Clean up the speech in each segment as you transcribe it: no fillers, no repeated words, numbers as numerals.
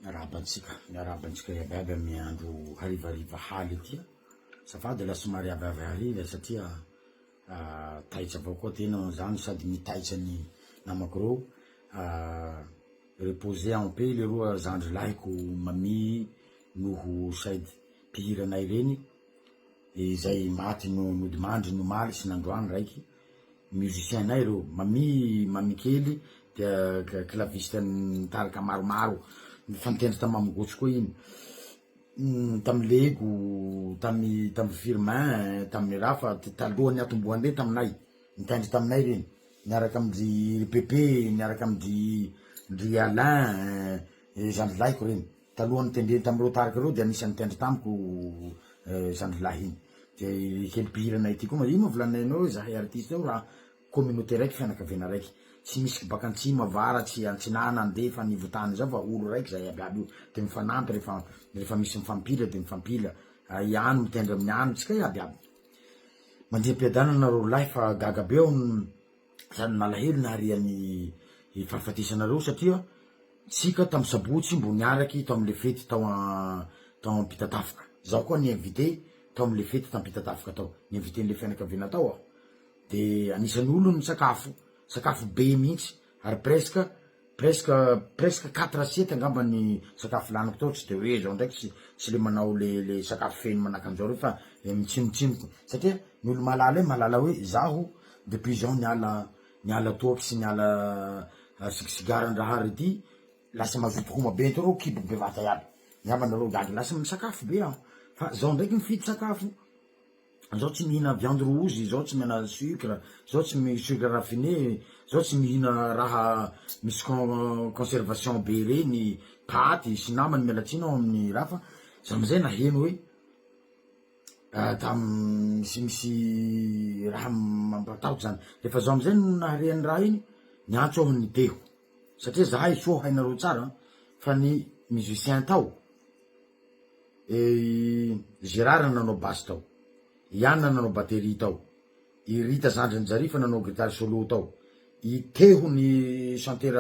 Miarahaba antsika, miarahaba antsika iaby iaby amin'ny andro harivariva haly ity. Azafady laha somary avy avy hariva satria taitra avao koa tena zany sady mitaitra ny namako reo. Reposer en paix leroa zandry lahiko Mamy noho Said mpihira anay reny izay maty no nodimandry ny omaly sy nandroany raiky musicien nay reo Mamy Mamy kely dia claviste nitarika maromaro nifanitendry tamy Mamy Gotso koa iny tamy Lego tamy tamy Firmin tamy raha fa talohan'ny atombohan'ireny taminay nitendry taminay reny niaraka amindry Pepe niaraka amindry ndry Alain zandry lahiko reny. Talohan'ny nitendreny tamin'ireo tarika ireo dia anisan'ny nitendry tamiko zandry lahy iny. Dia i kely mpihira anay ity koa ma, io moa volaninay anao hoe zahay artiste io raha communauté raiky fianakaviana raiky. Tsy misy baka antsimo, avaratsy, antsinana, andefa, anivotany zao fa olo raiky zahay aby aby io. Dia mifanampy rehefa rehefa misy mifampila dia mifampila. I ano mitendry amin'ny ano, tsika iaby aby. Mandeha am-piadanana nareo lahy fa gaga be aho sady nalahelo naharian'ny fahafatesanareo satria tsika tam sabotsy mbo niaraky tao amle fety tao tao Ampitatafika, zaho koa ni-invité tao amle fety t'Ampitatafika tao, ni-invité-nle fianakaviana tao aho, de anisan'ny olo nisakafo, sakafo be mihitsy ary presque Presque presque quatre assiettes angamba ny sakafo laniko tao, tsy de hoe zao ndraiky tsy tsy le manao le le sakafo feno manahaka an'izao reo fa mitsinotsinoko satria ny olo mahalala ahy mahalala hoe zaho depuis zaho niala niala toaky sy niala sigara ndrahary ity lasa mazoto homa be teo reo kiboko bevata iaby, angamba nareo gaga lasa misakafo be aho fa zaho ndraiky mifidy sakafo. Zaho tsy mihina viande rouge, zaho tsy mihina sucre, zaho tsy mi sucre raffiné, zaho tsy mihina raha misy conservation be reny, paty sy namany, miala tsiny aho amin'ny raha fa za amizay naheno hoe tam misy misy raha mampatahotra zany, rehefa zaho amizay no nahare any raha iny, niantso aho niteho satria zahay soa hainareo tsara fa ny musicien tao I Gérard nanao basse tao, i Anna nanao batterie tao, i Rita zandrin'i Jarifa nanao guitare solo tao, i Teho ny chanteur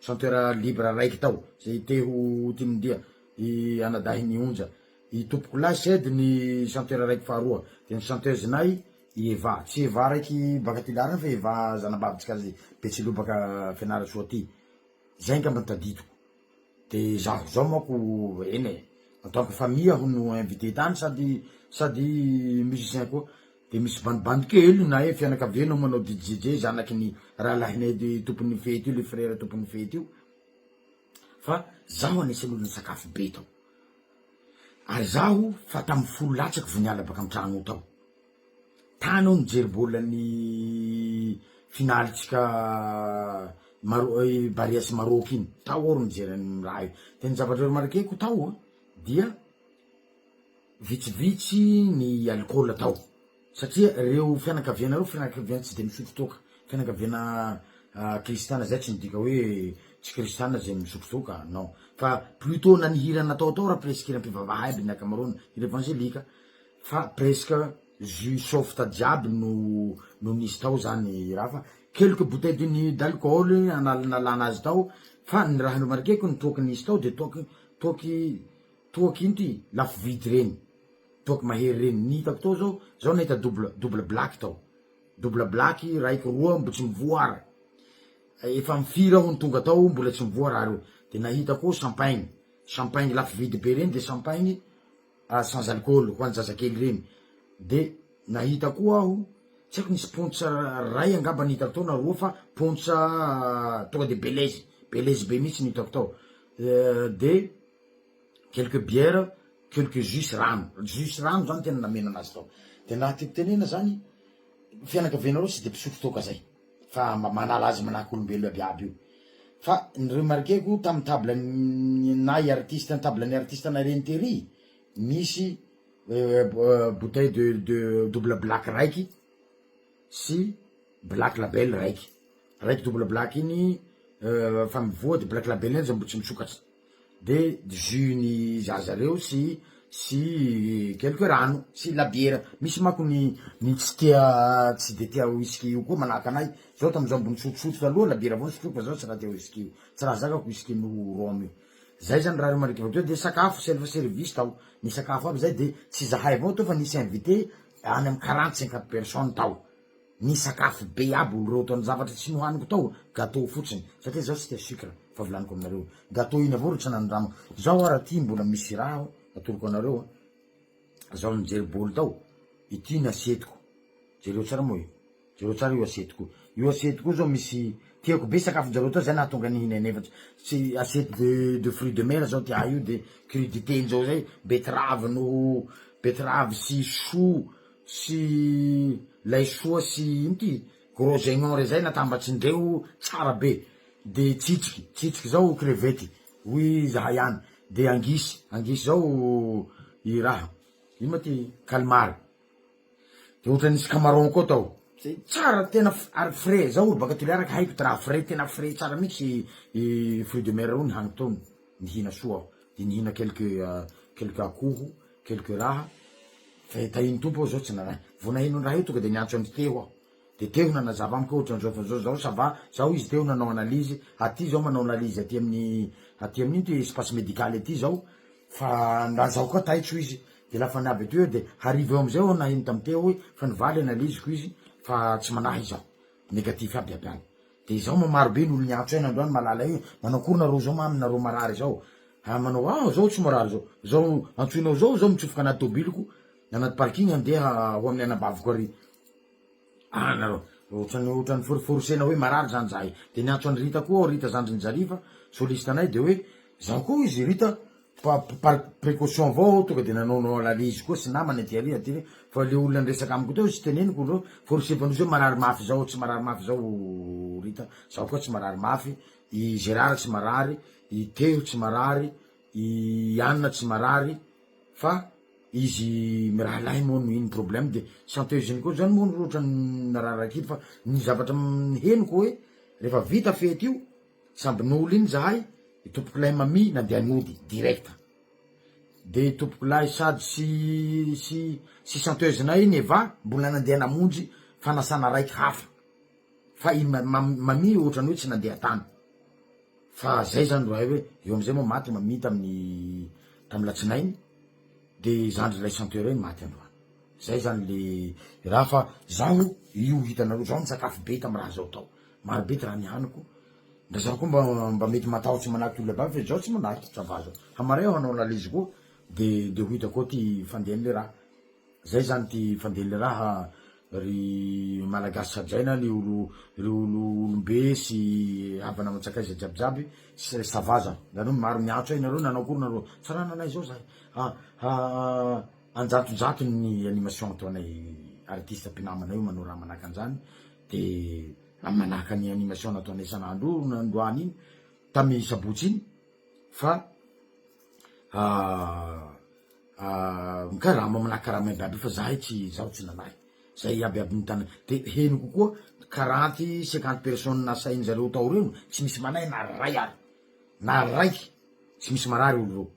chanteur libre raiky tao, zay i Teho Timondia, i anadahin'i Onja, i Tompokolahy Sed ny chanteur raiky faharoa, de ny chanteuse nay i Eva, tsy Eva raiky baka Toliara fa Eva zanabavitsika Betsileho baka Fianarantsoa aty, zay angamba no tadidiko. De zaho zao manko eny e, en tant que famille aho no invité tany sady sady musicien koa, de misy bandibandy kely na hoe fianakaviana manao DJ zanaky ny rahalahinay tompon'ny fety io le frère tompon'ny fety io, fa zaho anisan'ny olona nisakafo be tao, ary zaho fa tamin'ny folo latsaky vao niala baka an-tragno tao. Tany aho nijery baolina ny finalintsika Maro- Barea sy Maroc iny, tao aho ro nijery an'iny raha io, de ny zavatra remarqueko tao an dia vitsivitsy ny alikaola tao satria reo fianakaviana reo fianakaviana tsy de misotro toaka, fianakaviana kristiana zay tsy midika hoe tsy kristiana zay misotro toaka non, fa plutot na ny hira natao tao raha presque hiram-pivavaha aby ny ankamaroany, hira evangelika. Fa presque jus soft jiaby no no nisy tao zany raha fa quelques bouteilles de ny d'alcool analanalana azy tao fa ny raha nomarikeko ny toaky nisy tao de toaky toaky toaky ino ty lafo vidy reny toaky mahery reny ny hitako tao zao zao nahita double double black tao double black raiky roa mbo tsy mivoa ara efa amy firy aho no tonga tao mbola tsy mivoa raha reo de nahita koa champagne champagne lafo vidy be reny de champagne sans alcool ho an'ny zazakely ireny de nahita koa aho tsy haiko nisy ponts ray angamba ny hitako tao na roa fa ponts tonga de belezy belezy be mihitsy ny hitako tao de quelques bières quelques jus sy rano jus sy rano zany tena nameno anazy tao de ny raha tiako tenena zany fianakavianareo tsy de mpisotro toaka zay fa mba manala azy manahaka olombelo aby aby io fa ny remarqueko tamy table nay artiste table ny artiste nay reny tery misy bouteille de de double black raiky sy black label raiky, raiky double black iny fa mivoha de black label iny aza mbo tsy misokatra. De jus ny zaza reo sy sy quelque rano sy labiera, misy manko ny ny tsy tia tsy de tia whisky io koa manahaka anay, zao tamzao mbo nisotrosotro taloha labiera avao nisotroiko fa zao tsy raha tia whisky io, tsy raha zakako whisky noho rhum io. Zay zany raha remarque teo de sakafo self service tao, nisakafo aby zay de tsy zahay avao tao fa nisy invité any amy 40 50 personnes tao. Nisakafo be aby olo reo tao, ny zavatra tsy nohaniko tao gateau fotsiny satria zaho tsy tia sucre fa volaniko aminareo gateau iny avao ro tsy nanandramako, zaho ara ty mbola misy raha atoroko anareo a, zaho nijery bôly tao, ity ny assiette-ko, jereo tsara moa e. Jereo tsara io assiette-ko io. Io assiette-ko io zao misy, tiako be sakafonjareo tao zay nahatonga nihina in'efatra. Tsy assiette de de fruits de mer zao ty ahy io de crudité-njao zay, betterave noho betterave sy chou sy laisoa sy ino ty gros oignon rey zay natambatsindreo tsara be. De tsitsiky, tsitsiky zao crevette hoy zahay any, de angisy, angisy zao i raha, ino ma ty calmar. De ohatran'ny nisy camaron koa tao, zay tsara tena ary frais, zaho olo baka Toliara ka haiko ty raha frais, tena frais tsara mihitsy i fruit de mer reo nihaniko tao, nihina soa aho, de nihina quelque quelque akoho, quelque raha, fa tahin'ny Tompo aho zao tsy narahy, vao naheno an'raha io tonga de niantso an-dry Teo aho, de Teo nanazava amiko hoe ohatran'izao fa zao, zao ça va, zaho izy teo nanao analyse, aty zao manao analyse aty amin'ny aty amin'ino ty espace médical aty zao, Fa ndra zaho koa taitso izy de lafa niavy aty eo de hariva eo amizay aho naheno tam teo hoe fa nivaly analyse-ko izy fa tsy manahy zaho, negatif aby aby any. De izao moa maro be ny olo niantso ahy nandroany malala io manao akory nareo zao mamy nareo marary zao ah manao ah zao tsy marary zao, zao antsoinao zao zao mitsofoka anaty tobiliko anaty parking andeha ho amin'ny anabaviko ary. Ah nareo, ohatrany ohatrany foriforosena hoe marary zany zahay. De niantso an'i Rita koa aho, Rita zandrin'i Zarifa, soliste anay, de hoe zaho koa izy Rita fa par précaution avao aho tonga de nanaonao analyse koa sy namany aty aoriana aty fa le olona niresaka amiko teo tsy teneniko reo forosevandrozy hoe marary mafy zao tsy marary mafy zao Rita, zaho koa tsy marary mafy, i Gerard tsy marary, i Teo tsy marary, i Anna tsy marary fa izy mirahalahy moa no iny problème de chanteuse-ny koa zany moa no ohatrany narary kely fa ny zavatra henoko hoe rehefa vita fety io samby nolo iny zahay i tompokolahy Mamy nandeha nody direct de i tompokolahy sady sy sy sy chanteuse-nay iny Eva mbola nandeha namonjy fanasana raiky hafa fa i Mamy ohatrany hoe tsy nandeha tany. Fa zay zany ro hay hoe eo amizay moa maty Mamy tamin'ny tamin'ny latsinainy de zandry ilay chanteur iny maty androany. Zay zany le raha fa zaho io hitanareo zaho nisakafo be tamy raha zao tao. Maro be ty raha nihaniko. Ndra zaho koa mba mba mety matahotsy manahaky olona aby fa zaho tsy manahy ça va zao. Hamaray aho hanao analyse koa de de ho hitako eo ty fandehan'le raha. Zay zany ty fandehan'le raha ry Malagasy hajaina ny olo ry olo olombe sy havana aman-tsakaiza jiaby jiaby sy ça va zany nareo maro miantso ahy nareo nanao akory nareo tsy raha nanay zao zahay ha ha anjatonjatony ny animation ataonay artiste mpinamana io manao raha manahaka an'zany de manahaka ny animation nataonay isan'andro io nandroany iny tamy sabotsy iny fa Mikarama manakarama aby aby io fa zahay tsy zaho tsy nalahy zay aby aby ny tany de henoko koa 40 50 personnes nasainy zareo tao reo tsy misy manahy na ray ary na raiky tsy misy marary olo reo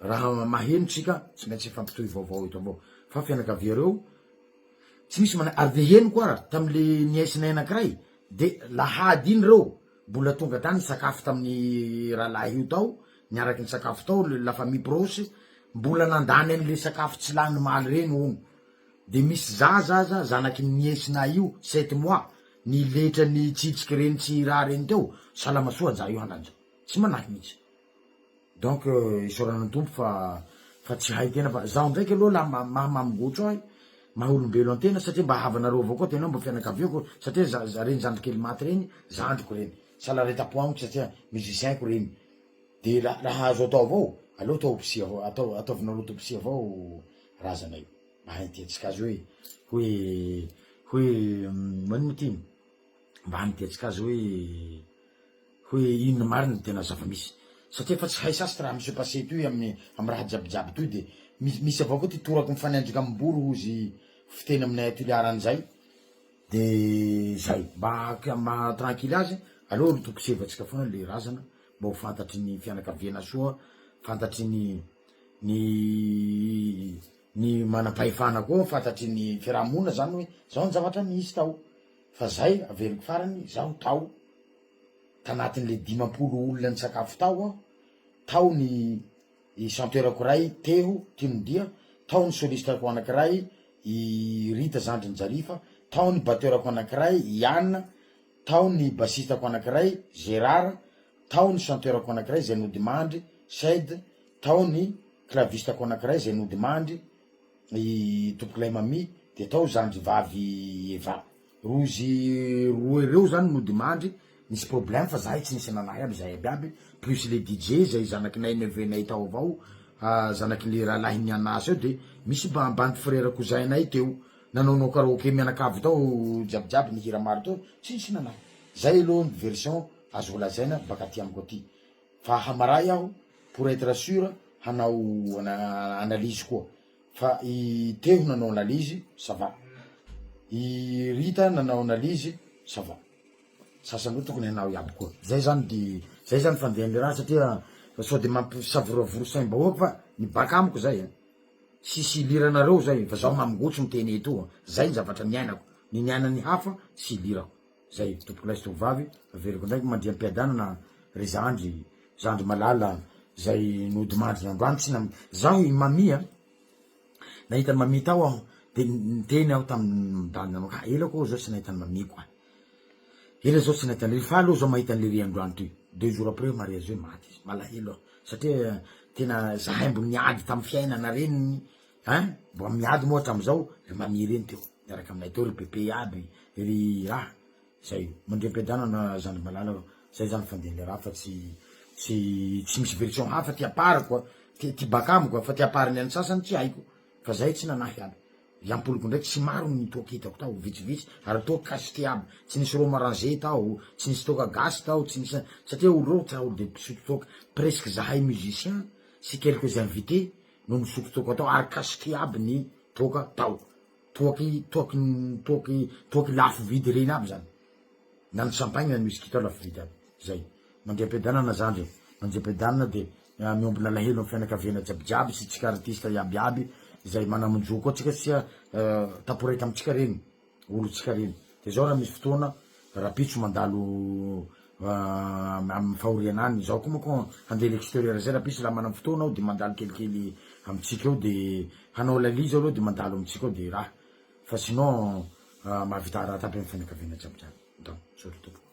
raha maheno tsika tsy maintsy mifampitohy vaovao eto avao fa fianakavia reo tsy misy manahy ary de henoko ara tamle niaisinay anakiray de lahady iny reo Mbola tonga tany nisakafo tamin'ny rahalahy io tao, niaraky nisakafo tao le la famille proche, mbola nandany an'le sakafo tsy lany omaly reny hono. De misy zaza aza zanaky ny niece-nay io, sept mois, niletra nitsitsiky reny tsy raha reny teo, salama soa ajà io hananjao. Tsy manahy mihitsy. Donc isaorana ny Tompo fa fa tsy hay tena fa zaho ndraiky aloha la maha mamigotro ahy maha olombelo antena satria mba havanareo avao koa tena mba fianakaviako satria za za reny zandrikely maty reny zandriko reny sahala retapo amiko satria musicien ko reny de la raha azo atao avao aleo atao autopsie avao atao ataovinareo autopsie avao razana io mba haintiantsika azy hoe hoe hoe manino moa ty mba hanitiantsika azy hoe hoe inona marina ny tena zava-misy satria efa tsy hay sasy ty raha mi se passer toy amin'ny amy raha jiabijiaby toy de misy misy avao koa ty torako mifanendrika amim-boro hozy fiteny aminay a Toliara any zay de zay mba maha tranquille azy aleo aloha tokosevantsika foana le razana mba ho fantatry ny fianakaviana soa fantatry ny ny ny manam-pahefana koa fantatry ny fiarahamonina zany hoe zao ny zavatra nisy tao fa zay averiko farany zaho tao Tanatin'le 50 olona nisakafo tao aho, Tao ny chanteur-ko ray Teho Tinondia, tao ny soliste-ko anakiray i Rita zandrin'i Jarifa, tao ny batteur-ko anakiray i Anna, tao ny bassiste-ko anakiray Gerard, tao ny chanteur-ko anakiray zay nodimandry Said, tao ny claviste-ko anakiray zay nodimandry i tompokolahy Mamy, de tao zandry vavy Eva. Rozy roe reo zany nodimandry nisy problème fa zahay tsy nisy nanahy aby zahay aby aby plus le DJ zay zanakinay neveu nay tao avao zanakin'le rahalahin'ny Anasy eo de misy mba bandy frère cousin nay teo nanaonao karaoke mianakavy tao jiaby jiaby nihira maro teo tsy nisy nanahy zay aloha ny version azoko lazaina baka aty amiko aty fa hamaray aho pour être sur hanao analyse koa Fa i Teho nanao analyse, ça va. I Rita nanao analyse, ça va. Sasany koa tokony hanao iaby koa. Zay zany de zay zany fandehan'ny raha satria sao de mampisavorovoro saim-bahoaka fa ny baka amiko zay an. Tsisy iliranareo zay fa zaho mamongotry miteny eto an. Zay ny zavatra niainako. Ny niainan'ny hafa tsy ilirako. Zay tompokolahy sy tompovavy, averiko ndraiky mandria am-piadanana ry zandry, zandry malala zay nodimandry androany tsy nam, zaho i Mamy a, nahita an'i Mamy tao aho de niteny aho tamin'i dada nanao ka ela koa zao tsy nahita an'i Mamy koa, ela zao tsy nahita an'i lery, faly aho zao mahita an'i lery androany toy, deux jours après mariazy hoe maty izy, malahelo aho satria tena zahay mbo niady tamy fiainana reny Hein! Mba miady moa hatramizao ry Mamy reny teo miaraka aminay teo ry Pepe aby ry raha zay mandriampiadanana zandry malala ô zay zany fandehan'le raha fa tsy tsy tsy misy version hafa ty à part koa ty ty baka amiko fa ty à part ny an'ny sasany tsy haiko fa zay tsy nanahy aby i ampoliko ndraiky tsy maro ny toaka hitako tao vitsivitsy ary toaka cacheté aby tsy nisy rhum arrangé tao tsy nisy toaka gasy tao tsy nisy satria olo reo tsy olo de mpisotro toaka presque zahay musicien sy quelques invités no nisotro toaka tao ary cacheté aby ny toaka tao, toaky toaky toaky toaky lafo vidy reny aby zany, na ny champagne na ny whisky tao lafo vidy aby, zay. Mandria am-piadanana zandry e, mandria am-piadanana de miombona alahelo am fianakaviana jiaby jiaby sy tsika artiste iaby iaby zay manamonjo koa tsika satria taporeta amitsika reny. Olontsika reny. De zao raha misy fotoana rapitso mandalo am fahoriana any, zaho koa manko handeha l'exterieur zay rapitso raha manam fotoana aho de mandalo kelikely amitsika eo de hanao lalizy aloha de mandalo amitsika eo de raha fa sinon mahavita raha aby am fianakaviana jiaby jiaby. Ndao, misaotra tompoko.